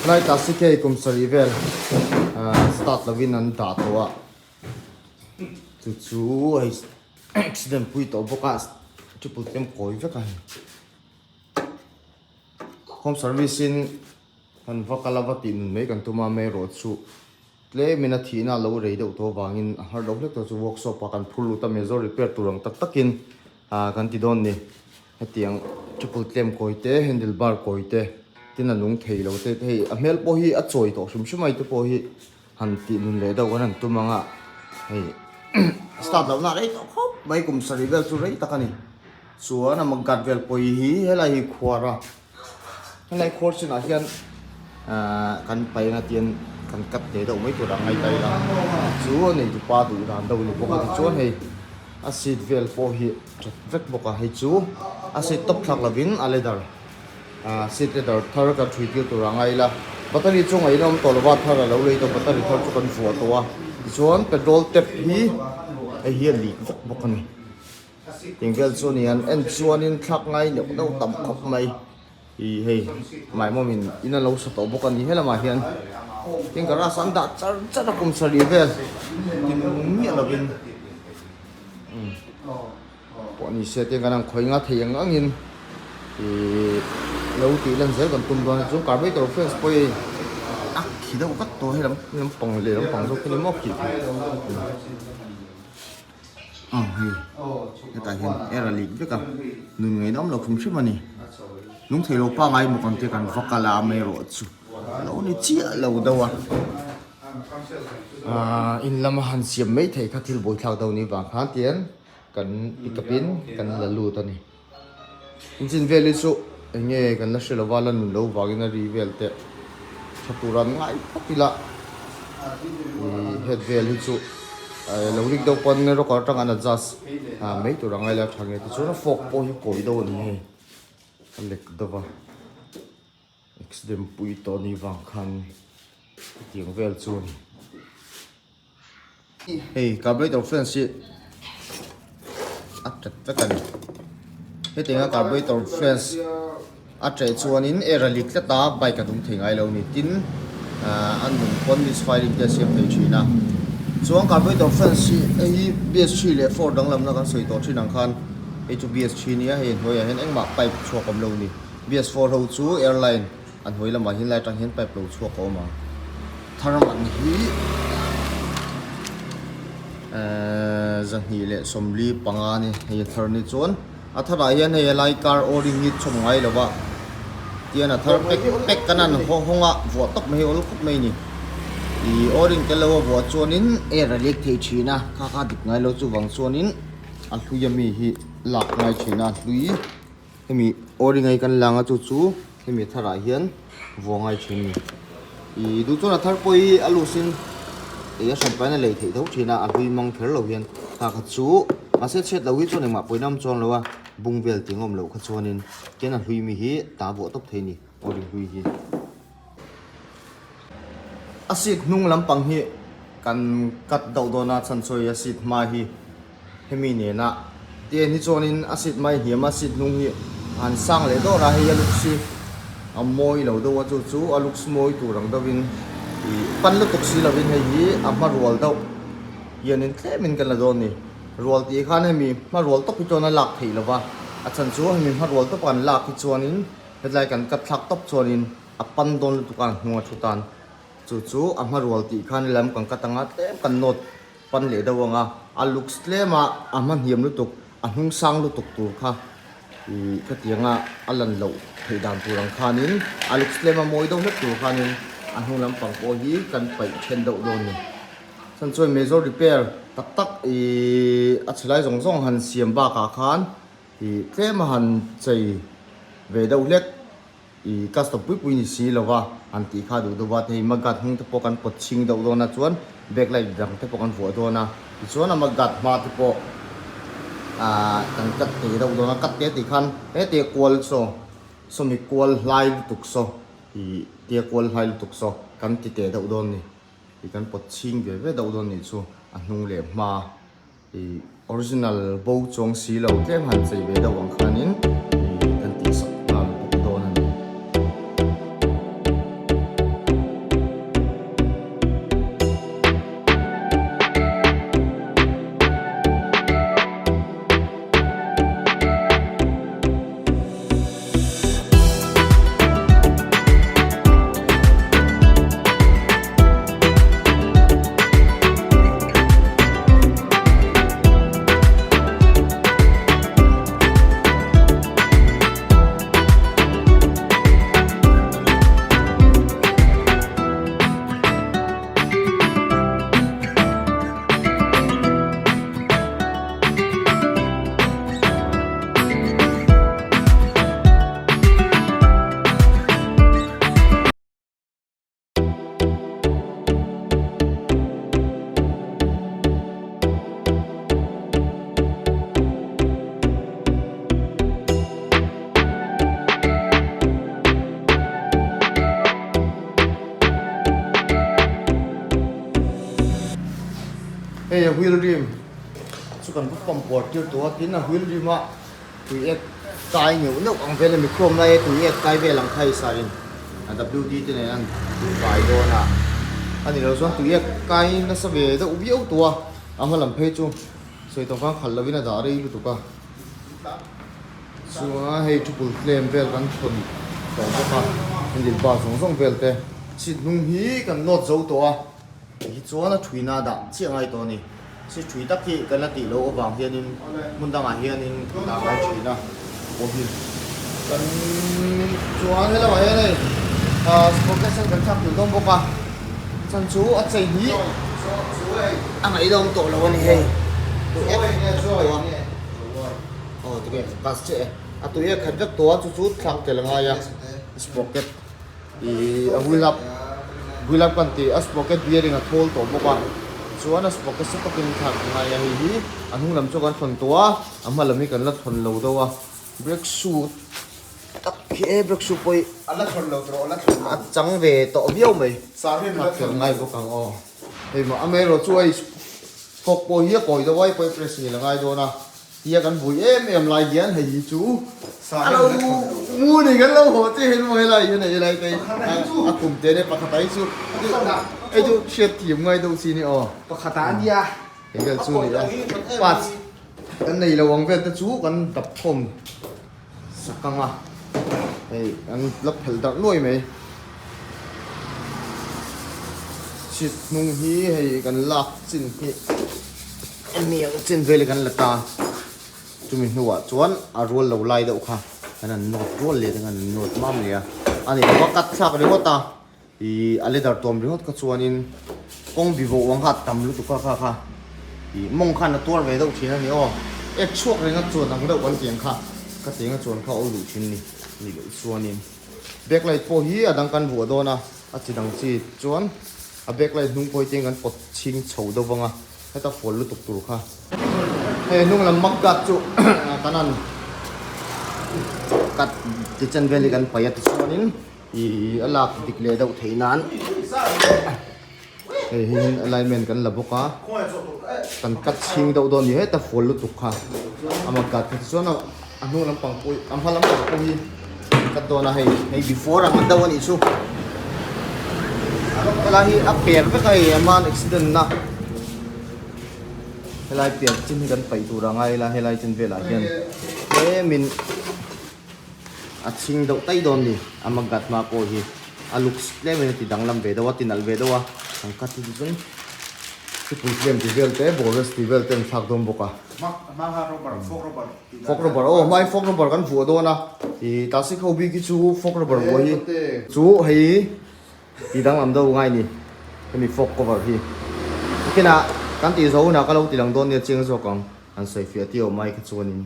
Helai classic hei kum sarih vel start lovin an dah tawh a chu chu hei accident pui tawh bawk a triple tlem kawi vek a hei home service in kan va kal a va tih nun mai kan tum a amaherawhchu Tlemin a thihna a lo rei deuh tawh avangin a har lo hlek tawh chu workshop ah kan phur lut a, Major repair tur ang tak takin ah kan ti dawn ni. Hetiang triple clamp kawi te, handle bar kawi te, tin a nung thei lo te hei a hmel pawh hi a chawi tawh hrim hrim a te pawh hi han tih nun leh deuh kan han tum ang a, hei start lohna a rei tawh khawp mai kum sarih vel chu rei tak a ni. Chuan a mug guard vel pawh hi helai hi khuar a. Helai khuar chinah hian ahh kan paih anga tian kan cut teh deuh mai tur ang ngai ta ila chu a nei tupa duh dan deuh a ni bawk a tichuan hei a seat vel pawh hi that vek bawk a hei chu a seat tawp thlak lovin a leather ahh seat leather thar kan thui tir tur ang ngai ila battery chu ngaihna awm tawh lova thar a lo lei tawh battery thar chu kan vuah tawh a tichuan petrol tap hi hei hi a leak vek bawk a ni. Tih vel chu ni an en chuanin thlak ngai neuh neuh tam khawp mai ih hei maimawmin in a lo sa tawh bawk a ni helamah hian tin garage an dah char char a kum sarih vel tin miah lovin umm pawh ni se te kan ang khawi nga thei ang angin ih lo tih lan zel kan tum dawn a chuan carburetor fans pawh hi a khi deuh vek tawh helam lampang leh lampang zawk hi ni maw khi. Aw hei hetah hian air a leak vek a nun ngaihna awm lo hrim hrim a ni lung theilo pangai maw kan tia kan va kal a amaherawh chu a lo ni chiah lo deuh a ahh in lama han siam mai thei kha thil buaithlak deuh ni vang khan tian kan pick up in kan la lut a ni. Engine vel hi chu eng nge kan la hre lova la nun lo vangin a ri vel te tha tur an ngai phawt ila ih head vel hi chu lo rik deuh pawn rocker atang an adjust mai tur a ngai la tha nge tichuan a fork pawh hi kawi deuh a ni hei a lek deuh a accident pui tawh a nih vang khan hetiang vel chu a ni. Hei carburetor fans hi a ṭet vek a ni hetianga carburetor fans a ṭeh chuanin air a leak tlat a bike a dum thei ngai lo a ni tin ahh a nung pawn misfiring te a siam thei ṭhin a chuan carburetor fans hi hei hi B_S3 leh 4 danglamna kan sawi tawh ṭhin ang khan hei chu B_S3 nia hei a hnuaiah hian engmah pipe chhuak awm lo a ni B_S4 ho chu airline A hnuai lamah hian lai atang hian pipe lo chhuak a awm ang. Thar man hi ehh 275 a ni hei a thar ni chuan a tharah hian hei helai car o-ring hi chhawm ngai lo va tian a thar pack pack kan han haw hawng a vuah tawp mai hi awl khawp mai a ni. Ih o-ring tel lo a vuah chuanin air a lek thei thin a kha kha dik ngai lo chuvang chuanin a hlui ami hi lak ngai thin a a hlui. Hemi o-ring a hi kan lang a chu chu hemi tharah hian vuah ngai thin a ni. Ih duh chuan a thar pawh hi a loose in ih a hran pahin a lei theih tho thin a a hlui mang kher lo hian kha kha chu mahse chhiat loh hi chuan engmah pawhin a awm chuang lo a bung vel tih ang awm loh kha chuanin tian a hlui mi hi ta vuah tawp thei a ni o-ring hlui hi. A seat hnung lampang hi kan cut deuh dawn a chhanchhawi a seat hma hi. Hemi nena tian hi chuanin a seat mai hniam a seat hnung hi a han sang leh dawr a hei a looks hi a mawi lo deuh a chu chu a looks mawi tur ang deuhin ih pan lutuk si lovin hei hi a hma rual deuh hianin tlemin kan la dawn a ni rual tih khan hemi hma rual tawp hi chuan a lak theih lova a chhan chu hemi hma rual tawp a kan lak hi chuanin hetlai kan cut thlak tawp chuanin a pan dawn lutuk a hnung a thu tan chu chu a hma rual tih khan lam kan cut anga tlem kan nawt. Pan leh deuh ang a, a looks tlem a, a hma hniam lutuk, a hnung sang lutuk tur kha ih khatiang a a lan loh theih dan tur ang khanin a looks tlem a mawi deuh hlek tur khanin a hnung lampang pawh hi kan paih then deuh dawn a ni. Chhan chuan major repair tak tak ih a chhe lai zawng zawng han siam bakah khan ih tlem a han chei ve deuh hlek. I custom pui pui ni si lova an tih kha duh deuh a, hei magat hnung te pawh kan pawt chhing deuh dawn a chuan back light dang te pawh kan vuah dawn a tichuan a magat hma te pawh ahh kan cut te deuh dawn a cut te tih khan heti kual saw sawmi kual hlai lutuk saw ih tia kual hlai lutuk saw kan ti teh deuh dawn a ni ih kan pawt chhing ve ve deuh dawn a nih chu a hnung leh hma. Ih original bo chuang si lo tlem han chei ve deuh ang khanin ih kan tih sak nghal bawk dawn a ni. Hei a wheel rim chu kan va pump puar tir tawh a, tin a wheel rim a tui ek kai neuh neuh ang vel a mi chrome lai a tui ek kai vel ang kha hei sar in a WD te nen an kai dawn a, a ni lo chuan tui ek kai nasa ve deuh viau tawh a, a hma lam phei chu sawi tawng khan khalh lovin a dah rei lutuk a. Chuan hei thupul tlem vel kan thawn tawh bawk a, handle bar zawng zawng vel te seat hnung hi kan load zo tawh a, ti chuan a thuina dah chiah ngai tawh a ni. Seat thui tak hi kan la tih loh avang hianin hmun dangah hianin kan dah ngai thin a pawh hi kan chuan helamah hian hei ah sprocket kan thlak tel dawn bawk a, chhan chu a chei hi a ngaihdawm tawh lo a ni hei. Aw tinge bus chiah e a tui a khat vek tawh a chu chu thlak tel a ngai a sprocket ih a wheel up wheel up kan tih a sprocket bearing a thawl tawh bawk a chuan a sprocket sa takin thlak a ngai a hei hi a hnung lam chu kan thawn tawh a a hma lam hi kan la thawn lo deuh a brake shoe tak khi e brake shoe pawh hi a la thawn lo tawh a la thawn lo a chang ve tawh viau mai thlak tel ngai bawk ang aw hei mah amaherawhchu chu hei fawk pawh hi a kawi deuh a hei pawh hi press ngei la ngai dawn a. Tia kan vui em em lai hian hei hi chu a lo mu ni kan lo haw che hian maw helai hian hei helai te a kum te nia pakhat ah hi chu hei chu hriat thiam ngai deuh chi ni aw pakhat ah ania hei vel chu ni a parts kan nei lo ang vel te chu kan dap khawm sak ang a hei an la phelh darh nuai mai seat hnung hi hei kan lak chin hi. Hemi ang chen vel hi kan la ta, chumi hnuah chuan a rual lo lai deuh kha kan han nawt rual leh kan han nawt mam leh a, a ni lo a cut thlak ringawt a, ih a leather tawm ringawt kha chuanin kawng bi vawh ang kha a tam lutuk kha kha kha ih mawng khan a tuar ve deuh thin a ni aw, ek chhuak ringa chuan ang deuh kan tiang kha ka tiang a chuan kha a awl duh thin a ni, ni loh chuanin backlight pawh hi a dang kan vuah dawn a, a chi dang chi chuan a backlight hnung pawh hi tiang kan pawt chhing chho deuh vang a. Heta fual lutuk tur kha. Hei hnung lam mak gat chu kan han cut ti chen vel hi kan paih a tichuanin ih a lak dik leh deuh theih nan hei hi alignment kan la bawk a kan cut chhing deuh dawn ni heta fual lutuk kha a mak gat kha tichuan a hnung lampang pawh a hma lampang pawh hi kan cut dawn a hei hei before ang deuh a nih chu helai hi a per vek a hei a hmaan accident na helai pian chin hi kan paih tur a ngai ila helai chin velah hian tlemin a chhing deuh tai dawn ni a magat hma pawh hi a looks tlemin a ti danglam ve deuh a ti nalh ve deuh a kan cut hi chu chuan thupui tlem ti vel te bores ti vel te an thlak dawn bawk a. Fawk rubber aw hmai fawk rubber kan vuah dawn a ih tasik ho bik hi chu fawk rubber vuah hi chu hei tih danglam deuh ngai ni hemi fawk cover hi kinah kan tih zawh hunah ka lo ti lang dawn nia chiang zawk ang han sawi fiah tih awm ai kha chuanin.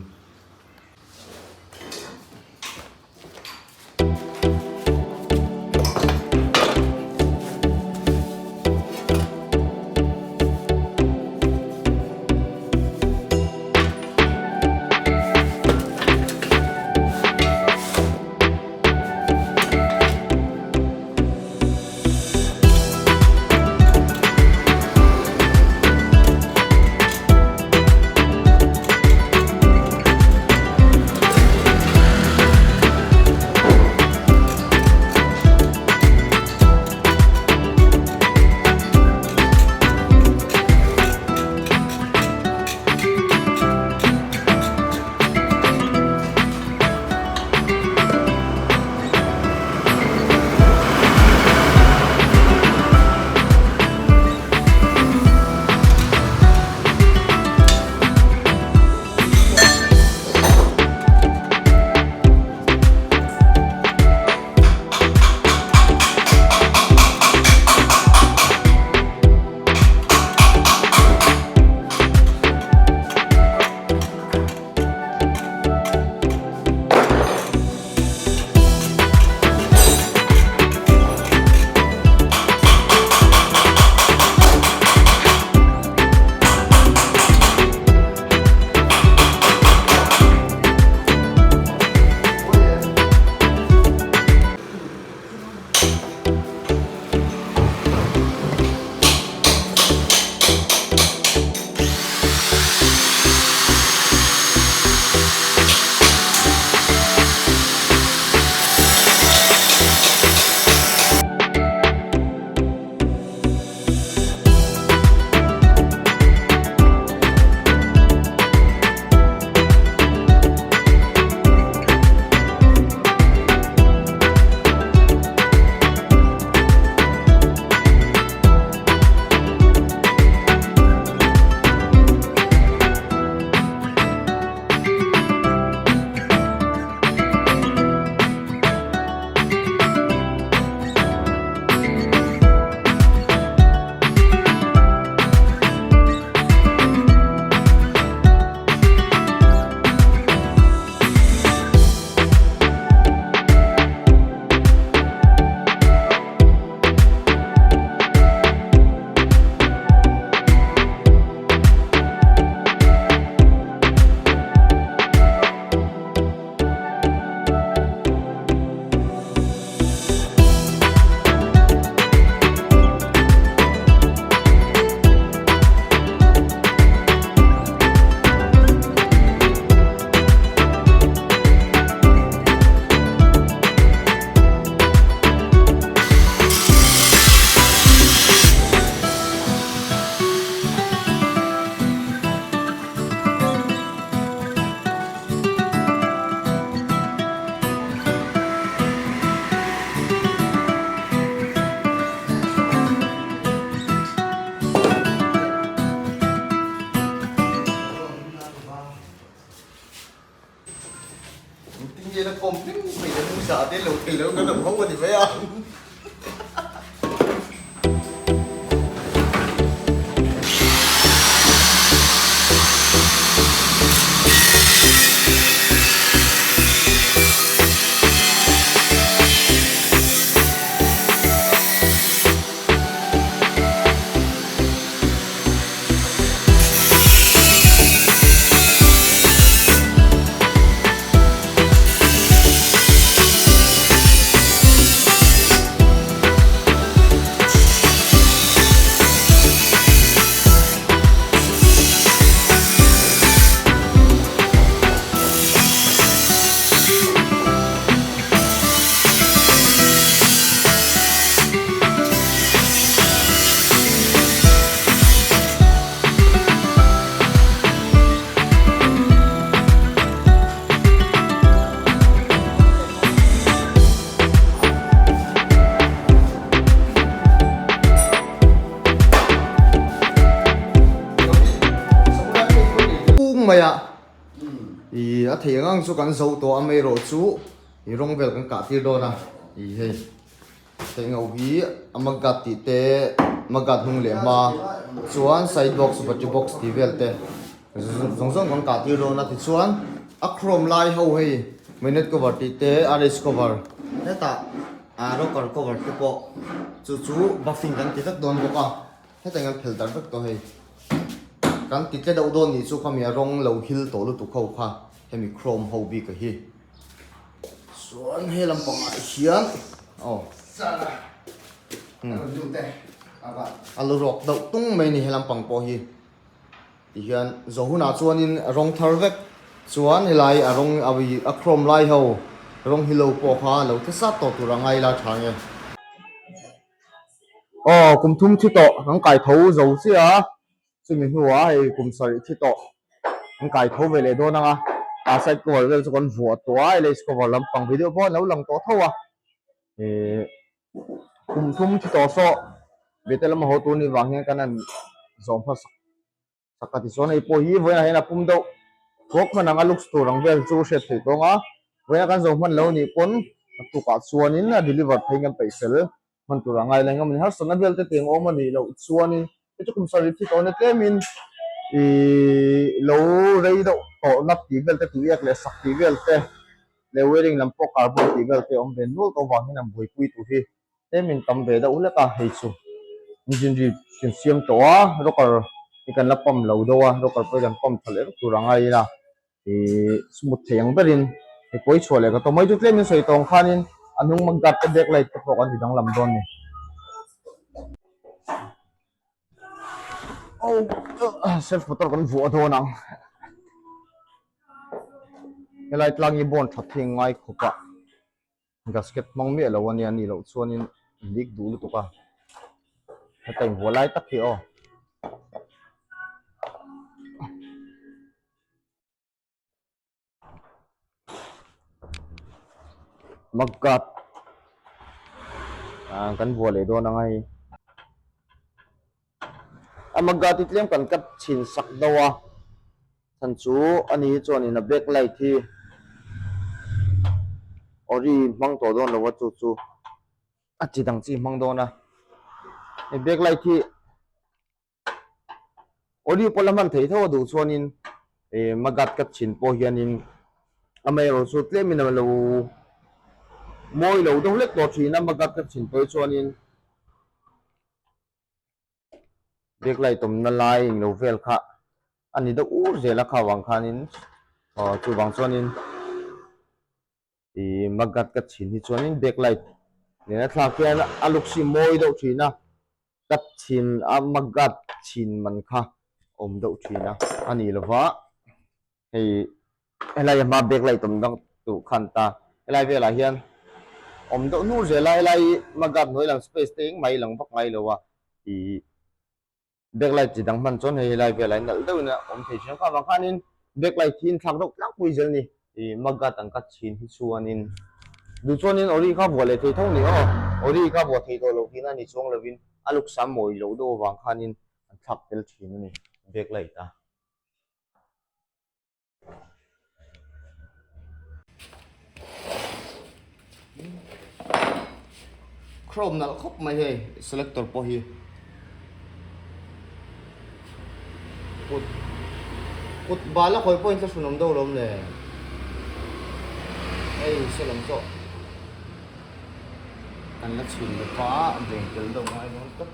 mai a ih a thei ang ang chu kan zo tawh a amaherawh chu ih rawng vel kan kah tir dawn a ih hei tengho hi a magat tih te magat hnung leh hma chuan side box battery box tih vel te zawng zawng kan kah tir dawn a tichuan a chrome lai ho hei magnet cover tih te rh cover hetah ah rocker cover te pawh chu chu buffing kan ti vek dawn bawk a. Heta hian phel dar vek tawh hei. Kan ti tle deuh dawn nih chu khami a rawng lo hil tawh lutuk ho kha hemi chrome ho bik a hi. Chuan he lampangah hian aw a lu rawk deuh tung mai ni he lampang pawh hi. Tihian zawh hunah chuanin a rawng thar vek chuan helai a rawng a chrome lai ho rawng hi lo pawh kha lo tle sat tawh tur a ngai la tha nge. Aw kum thum thi tawh an kai tho zo chiah a chumi hnuah hei kum sarih thi tawh an kai tho ve leh dawn ang a a side cover vel chu kan vuah tawh a lace cover lampang video pawh an lo lang tawh tho a ihh kum thum thi tawh saw bete lama haw tur ni vang hian kan han zawm hmasak. Saka tichuan hei pawh hi vawiinah hian a pum deuh thuak hman ang a looks tur ang vel chu hriat theih tawng a vawiinah kan zo hman lo nih pawn a tukah chuanin a deliver phei in kan peih fel hman tur a ngai la engemaw ni harsatna vel te tiang awm a nih loh chuanin hei chu kum sarih thi tawhna tlemin ihh lo rei deuh tawh na tih vel te tui ek leh sak tih vel te leh wearing lam pawh carbon tih vel te awm ve nual tawh avang hian an buaipui tur hi. Tlemin tam ve deuh hlek a hei chu engine ri kan siam tawh a rocker hi kan la pump lo deuh a rocker pawh hi kan pump tha leh vek tur a ngai ila ihh smooth thei ang berin hei pawi chhuah leh ka tawh mai chu tlemin sawi tawh ang khanin a hnung mag guard te back light te pawh kan ti danglam dawn a ni. Self motor kan vuah dawn ang helai tlang hi bond that hi a ngai khawp a. Gasket hmang miah lo ania nih loh chuanin leak duh lutuk a heta invuah lai tak hi aw. Mugguard ah kan vuah leh dawn ang a hei a mugguard hi tlem kan cut chhin sak deuh a. Chhan chu ani hi chuanin a back light hi ori hmang tawh dawn lo a chu chu a chi dang chi hmang dawn a hei back light hi ori pawh la hman thei tho a duh chuanin ih magat ka chhin pawh hianin amaherawhchu chu tlemin a lo mawi lo deuh hlek tawh thin a magat ka chhin pawh hi chuanin. Backlight awmna lai englo vel kha a ni deuh ur zel a kha vang khanin aw chuvang chuanin ih magat ka chhin hi chuanin backlight nena thlak hian a luk si mawi deuh thin a ka chhin a magat chhin man kha awm deuh thin a a ni lova hei helai a hma backlight awm dang tur khan ta helai velah hian awm deuh hnur zel a helai magat hnuai lang space te engmah hi lang vak ngai lo a ih backlight chi dang hman chuan hei helai velah hian nalh deuhin a awm thei thin a kha vang khanin backlight hi in thlak deuh tlangpui zel a ni ih magat ang ka chhin hi chuanin duh chuanin ori kha vuah leh thei tho a ni aw ori kha vuah thei tawh loh tihna a ni chuang lovin a luksa mawi loh deuh avang khanin an thlak tel thin a ni backlight a. Chrome nalh khawp mai hei selector pawh hi kut kut bal a khawi pawhin thlahrun awm deuh lawm le hei saw lam saw kan la chhin bawk a veng tel deuh ngai dawn tlat.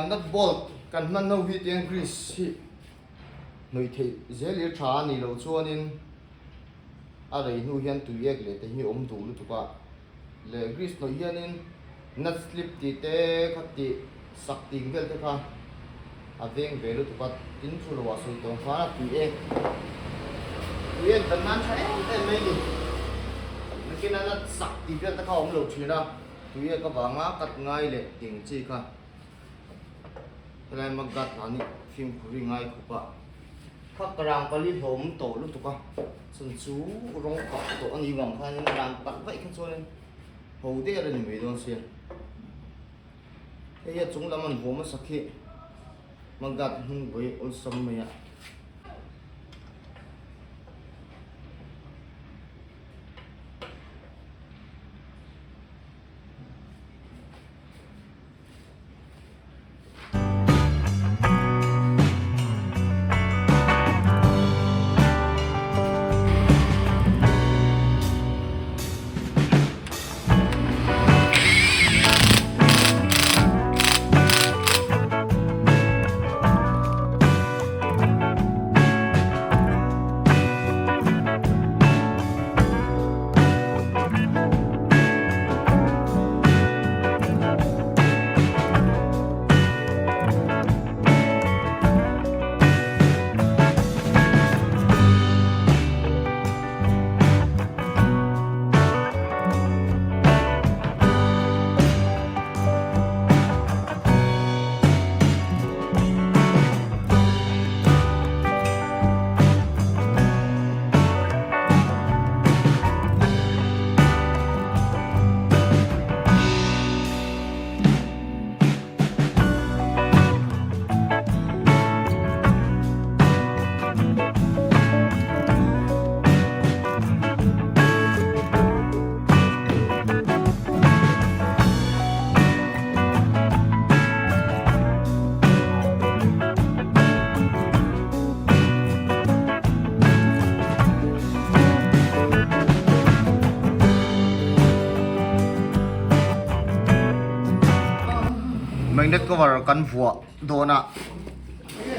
Nut bolt kan hman ho hi tiang grease hi hnawih theih zel i tha a nih loh chuanin a rei hnu hian tui ek leh te hi awm duh lutuk a leh grease hnawih hianin nut slip tih te kha tih sak ting vel te kha a veng ve lutuk a tin chu lo ah sawi tawng khan a tui ek tui ek dan nan tha em em mai a ni nakin a nut sak tih vel te kha a awm lo thin a tui ek avanga cut ngai leh ting chi kha. Helai Maggat hna nih fimkhur hi ngai khawp a, kha ka rang pali hlawm tawh lutuk a, chhan chu rawng kah tawh a nih vang khanin rang palh vaih kha chuanin ho der a ni mai dawn sia. Hei hi a chung lam an vuah hmasak hi Maggat hnung vawi awlsam mai a. Magnet cover kan vuah dawn a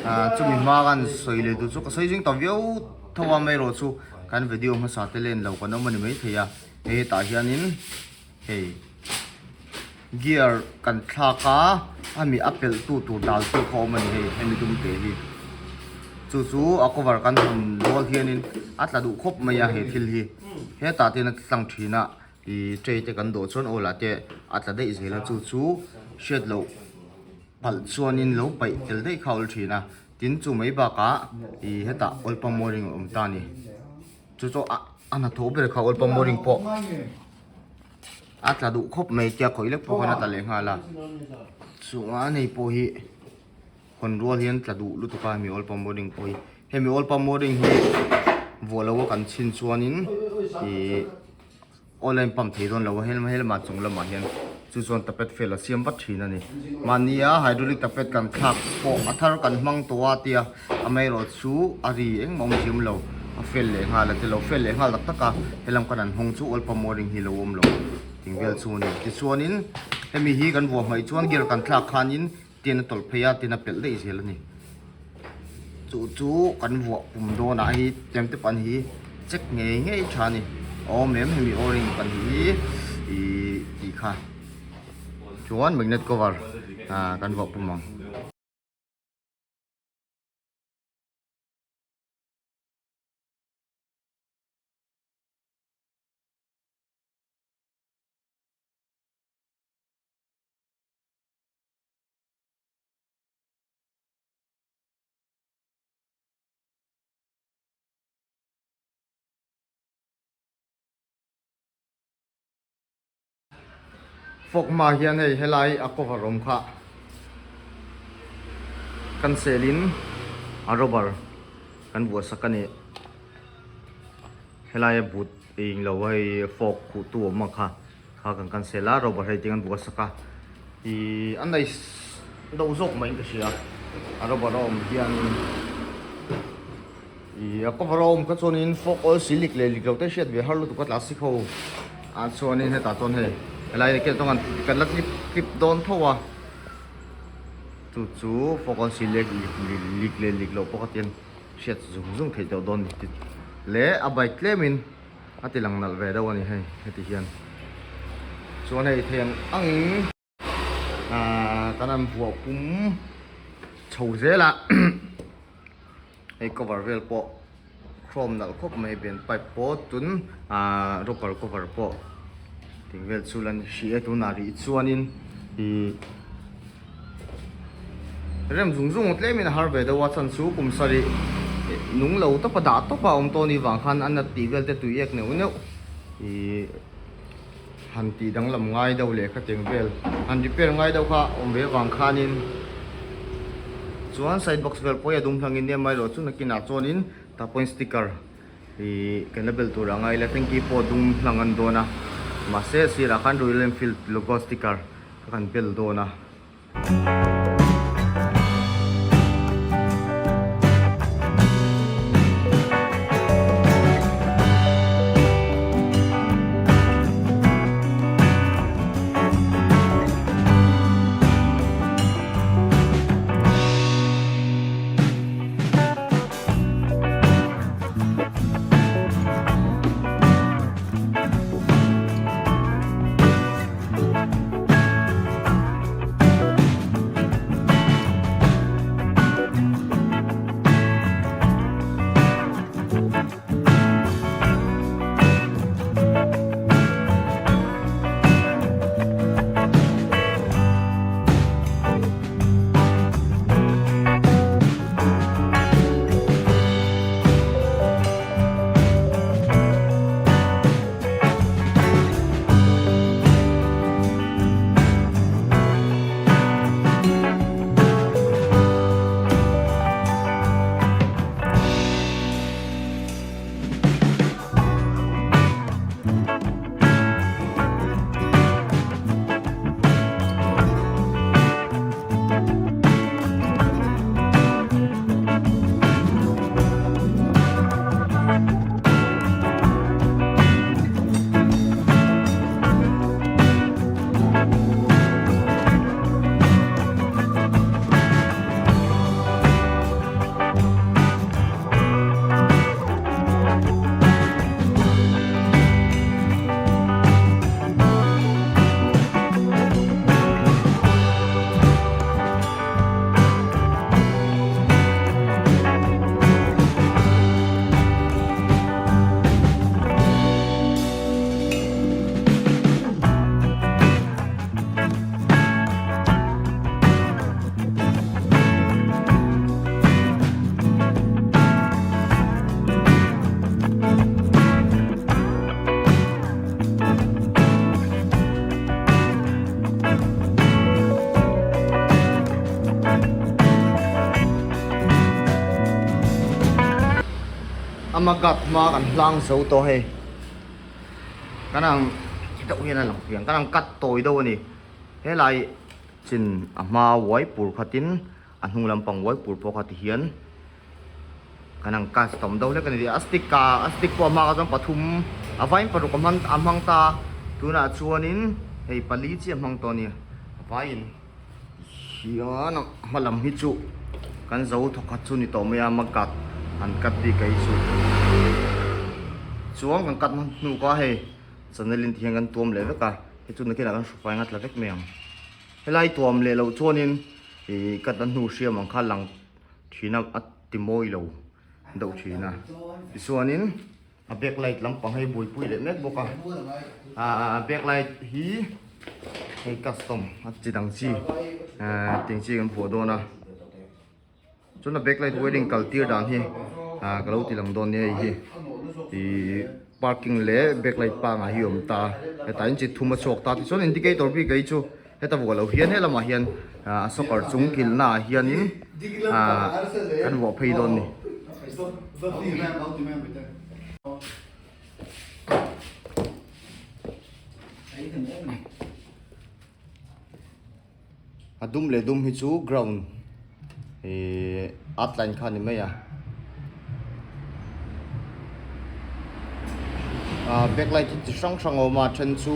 ah chumi hma kan sawi leh duh chu ka sawi zing ta viau tho a amaherawh chu kan video hmasa te len lo kan awm a ni maithei a hei hetah hianin hei gear kan thlak a ami a pelh tu tur dal tu kha awm a ni hei hemi dum te hi chu chu a cover kan hawn rual hianin a tla duh khawp mai a he thil hi hetah te hian a tlang thin a ih tray te kan dawh chuan aw lah te a tla daih zel a chu chu hriat loh palh chuanin lo paih tel daih kha a awl thin a tin chu mai bakah ih hetah awlpa mooring a awm ta a ni chu chu a a hnathawh ber kha awlpa mooring pawh. A tla duh khawp mai tia khawih lek pawh khan a tla leh nghal a chuan hei pawh hi hawn rual hian tla duh lutuk a hemi oil pump boring pawh hi hemi oil pump boring hi vuah lo a kan chhin chuanin ihh oil a in pump thei dawn lo a hel lamah chung lamah hian chu chuan tapet fel a siam vat thin a ni mahnia hydraulic tapet kan thlak pawh a thar kan hmang tawh a tia amaherawh chu a ri engmah awm thiam lo a fel leh nghal a tilo fel leh nghal tak tak a helam kan an hawng chu oil pump mooring hi lo awm lo tih vel chu a ni tichuanin hemi hi kan vuah hmaih chuan gear kan thlak khanin tin a tawlh phei a tin a pelh daih zel a ni chu chu kan vuah pum dawnah hei tlem te pan hi check ngei ngei tha a ni a awm em hemi o-ring pan hi ihh tih kha chuan magnet cover ah kan vuah pum ang. Fawk hma hian hei helai a cover awm kha kan sel in a rubber kan vuah sak a ni helai a but eng lo hei fork khuh tu awm ang kha kha kan kan sel a rubber hei tiang an vuah sak a ih a nice deuh zawk mai in ka hria a rubber a awm hianin Ih a cover a awm kha chuanin fork oil silik leh lik lo te hriat ve har lutuk a classic ho ah chuanin hetah chuan hei helai ken chuan kan la clip clip dawn tho a. Chu chu focus hi lek lik leh lik loh pawh kha tian hriat zung zung theih tawh dawn ni leh a bike tlemin a ti lang nalh ve deuh a ni hei heti hian chuan hei thei ang angin ahh kan han vuah pum chho zel a hei cover vel pawh chrome nalh khawp mai ben pipe pawh tun ahh rubber cover pawh tih vel chu la ni hrih e tunah rih chuanin ihh rem zung zung tlemin a har ve deuh a chhan chu kum sarih nung lo tawp a dah tawp a awm tawh anih vang khan a nat tih vel te tui ek neuh neuh ihh han tih danglam ngai deuh leh khatiang vel han repair ngai deuh kha awm ve avang khanin chuan side box vel pawh hi a dum hlangin nia amaherawh chu nakinah chuanin tah pawhin sticker ih kan la bel tur a ngai ila tanky pawh dum hlang an dawn a mahse a sirah khan Royal Enfield logo sticker kha kan bel dawn a. Amagat hma kan hlang zo tawh hei kan ang ti deuh hian a lang thei ang kan ang cut tawi deuh a ni helai chin a hma uai pur khatin a hnung lampang uai pur pawh kha ti hian. Kan ang custom deuh hlek a ni a stick a a stick pawh a hma ah chuan pathum a vaiin paruk a hman a hmang ta tunah chuanin hei pali chiah a hmang tawh a ni a vaiin hian a hma lam hi chu kan zo thawkhat chu ni tawh mai a magat an cut bik a hi chu chuan kan cut hnu kha hei channel in ti hian kan tuam leh vek a hei chu nakinah kan hrufai ang a tla vek mai ang helai tuam leh loh chuanin ih cut a hnu hriam ang kha lang. Thina a ti mawi lo deuh thin a tichuanin a back light lampang hei buaipui leh mek bawk a aaa back light hi hei custom a chi dang chi aaa teng chi kan vuah dawn a chuan a back light wedding kal tir dan hi aaa ka lo ti lang dawn nia hei hi ihh parking leh back light pangai hi a awm ta hetah in chi thum a chhuak ta tichuan indicator bik a hi chu. Heta vuah loh hian helamah hian a soccer chung kilhna ah hianin ah kan vuah phei dawn ni. A dum leh dum hi chu ground ih outline kha a ni mai a. Ah backlight hi chi hrang hrang a awm a a then chu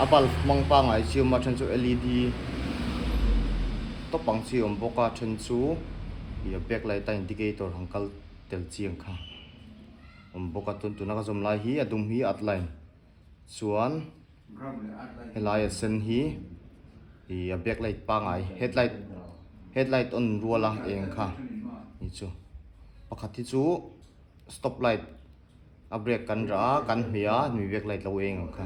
a bulb hmang pangngai chi a awm a a then chu L E D. tawp ang chi a awm bawk a then chu ih a back light a indicator han kal tel chi ang kha awm bawk a chuan tuna ka zawm lai hi a dum hi at line chuan helai a sen hi ih a back light pangai headlight headlight on rual a eng kha ni chu pakhat hi chu stop light a brake kan rah a kan hmeh a mi brake light lo eng ang kha.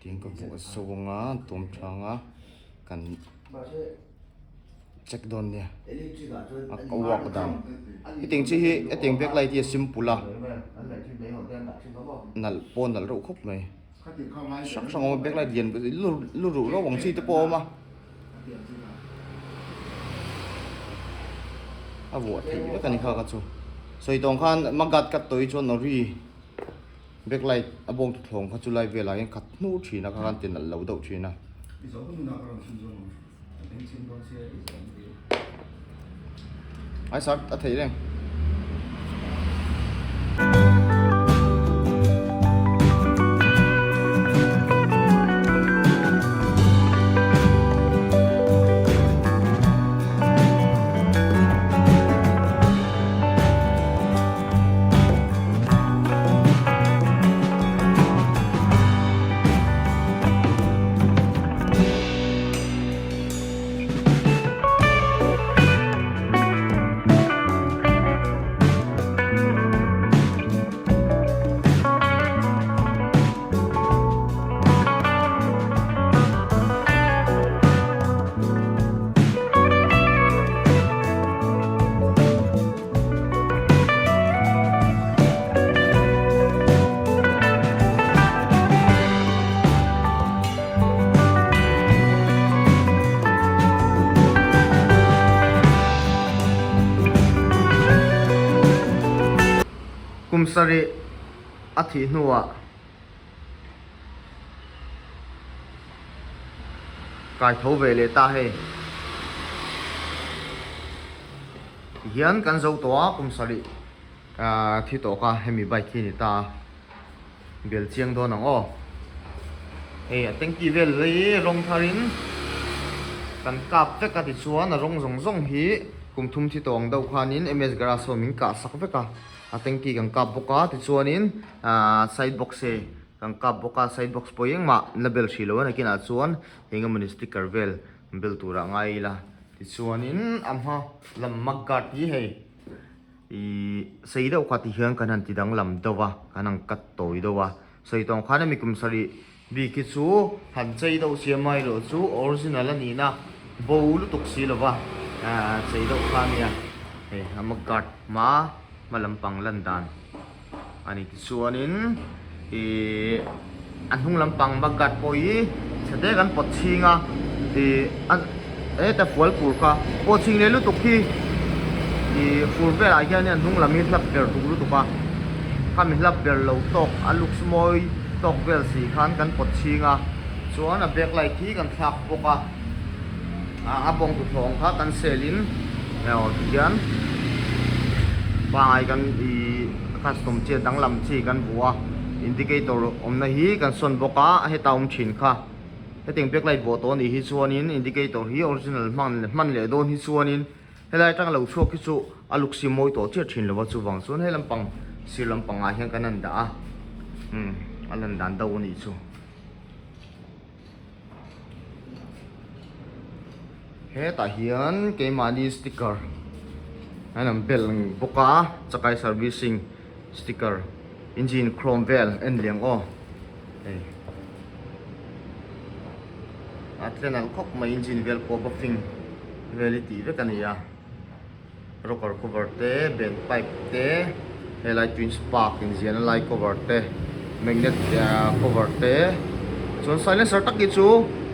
Tin ka vuah zawng a tuam thang a kan check dawn nia a ka work dan hetiang chi hi hetiang brake light hi a simple a nalh pawh a nalh reuh khawp mai hrang hrang a awm a brake light lian lu ruh reuh ang chi te pawh a awm a. A vuah theih vek a ni kha kha chu sawi tawng khan magat ka tawi chuan ori backlight a bawng thuthlawng kha chu lai velah hian khat hnuh thin a kha khan ti nalh lo deuh thin a. Ai sar a theih reng. Kum sarih a thih hnuah kai tho ve leh ta hei. Tihian kan zo tawh a kum sarih thi tawh kha hemi bike hi a ni ta a. Bel chiang dawn ang aw. Hei a tanky vel hi rawng thar in kan kap vek a tichuan a rawng zawng zawng hi kum thum thi tawh ang deuh khanin MS Garage ho min kah sak vek a, a tanky kan kap bawk a tichuanin ahh side box hei kan kap bawk a side box pawh engmah la bel hrih lo a nakinah chuan eng emawni sticker vel bel turah ngai ila tichuanin a hma lam mug guard hi hei. Ih sei deuh kha ti hian kan han ti danglam deuh a, kan han cut tawi deuh a. Sawi tawng khan hemi kum sarih bik hi chu han chei deuh sia mai loh chu original a nihna bo lutuk si lo va, ah chei deuh kha a nia. Hei a mug guard hma hma lampang lan dan a ni. Tichuanin ih a hnung lampang mug guard pawh hi chhe te kan pawt chhing a, ih a heta fual fur kha pawt chhing leh lutuk hi ih fur velah hian a hnung lam hi hlap ber duh lutuk a, khami hlap ber lo tawk a looks mawi tawk vel si khan kan pawt chhing a, chuan a back light hi kan thlak bawk a, a bawng tuthlawng kha kan sel in tihian pangai kan ih. Custom chi a danglam chi kan vuah a, indicator awmna hi kan sawn bawk a, heta awm thin kha. Hetiang backlight vuah tawh anih hi chuanin indicator hi original hman hman leh dawn hi chuanin helai atanga lo chhuak hi chu a luk si mawi tawh chiah thin lo va, chuvang chuan he lampang sir lampangah hian kan han dah a, umm a lan dan deuh anih chu. Hetah hian keimahni sticker an han bel bawk a chakai servicing sticker engine chrome vel en liang aw hei a tle nalh khawp mai engine vel pawh buffing vel hi tih vek a ni a rocker cover te band pipe te helai twin spark inziahna lai cover te magnet cover te chuan silencer tak hi chu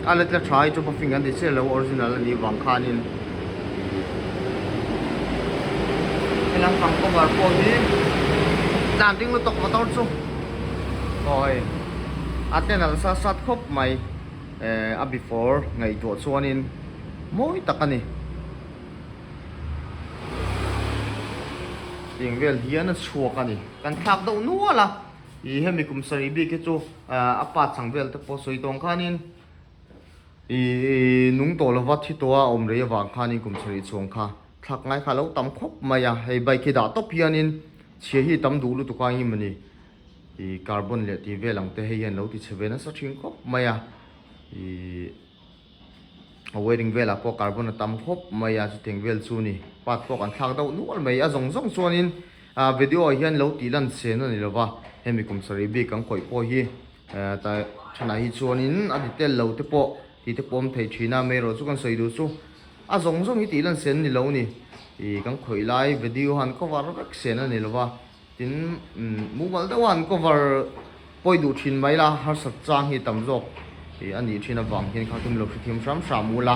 a let la tha hi chu buffing an ti chiah lo original a nih vang khanin helam pang cover pawh hi tlan ding lutuk motor chu aw hei a tle nalh sat sat khawp mai eh a before ngaihtuah chuanin mawi tak a ni. Tiang vel hian a chhuak a ni. Kan thlak deuh nual a, ih hemi kum sarih bik hi chu a pa chang vel te pawh sawi tawng khanin I nung tawh lova thi tawh a awm rei avang khanin kum sarih chuang kha thlak ngai kha a lo tam khawp mai a, hei bike hi dah tawp hianin chhia hi tam duh lutuk a engemaw ni i carbon leh tih vel ang te hei hian lo ti chhe ve nasa thin khawp mai a, i a wiring velah pawh carbon a tam khawp mai a chutiang vel chu ni part pawh kan thlak deuh nual mai a zawng zawng chuanin ah video ah hian lo tih lan chen a ni lova hemi kum sarih bik kan khawih pawh hi. Tlai thanah hi chuanin a detail lo te pawh tih te pawh awm thei thin a, mai erawh chu kan sawi duh chu a zawng zawng hi tih lan sen ni lo ni. Ih kan khawih lai video han cover vek sen a ni lo va, tin mumal deuh a han cover pawi duh thin mai la harsat chang hi tam zawk ih a nih thin avang hian kha tum lo hrethiam hram hram ula.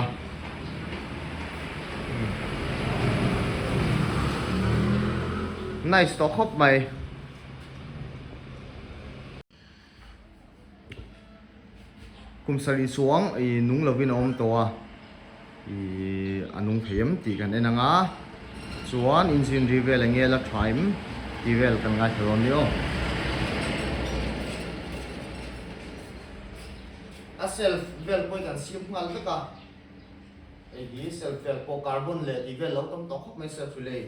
Nice tawh khawp mai. Kum sarih chuang ih nung lovin a awm tawh a, ih a nung thei em tih kan en ang a, chuan engine ri vel enge la tha em tih vel kan ngaithla dawn nia aw. A self vel pawh hi kan siam nghal vek a, hei hi self vel pawh carbon leh tih vel lo tam tawh khawp mai self relay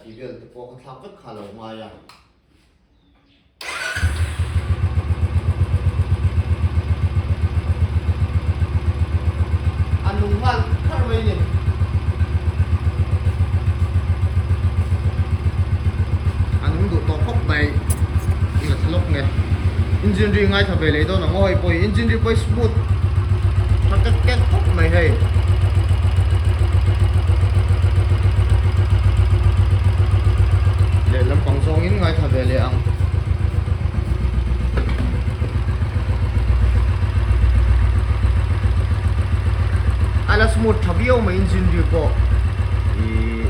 tih vel te pawh ka thlak vek kha a lo ngai a. A nung nghal kharh mai a ni. A nung duh tawh khawp mai. I la tha lawk nge. Engine ri ngaithla ve leh dawn ang aw hei pawh hi engine ri pawh hi smooth tha kek kek khawp mai hei. Lehlam pang zawngin ngaithla ve leh ang. A la smooth tha viau mai engine ri pawh ih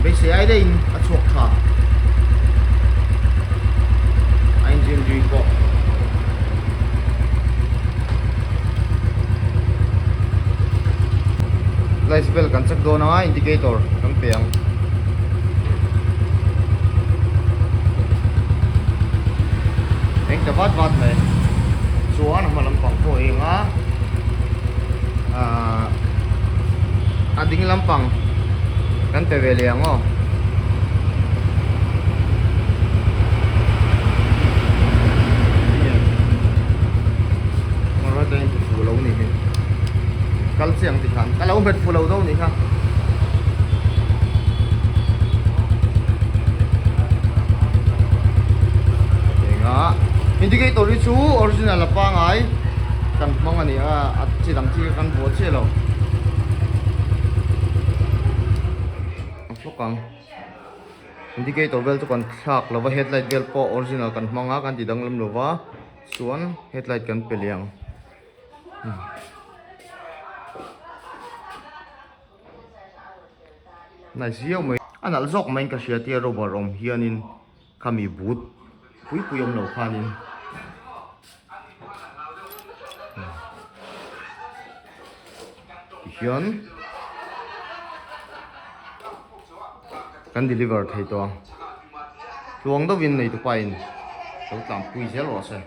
beisei ai daihin a chhuak tha a engine ri pawh. Lights vel kan check dawn anga indicator kan pe ang. Eng ta vat vat mai chuan a hma lampang pawh a eng a ahh a ding lampang kan pe ve leh ang aw. Kal chiang ti khan ka lo hmet fu lo do ni kha. Enga indicator hi chu original a pangai kan hmang a ni a a chi dang chi kan buat chiah lo. A hlawk ang indicator vel chu kan thlak lova headlight vel pawh original kan hmang a kan ti danglam lova chuan headlight kan pe leh ang. Nice viau mai a nalh zawk mai in ka hria tia rubber awm hianin khami but pui pui awm lo khanin tihian kan deliver thei tawh ang tluang deuhin neitupa in lo tlanpui zel rawh se.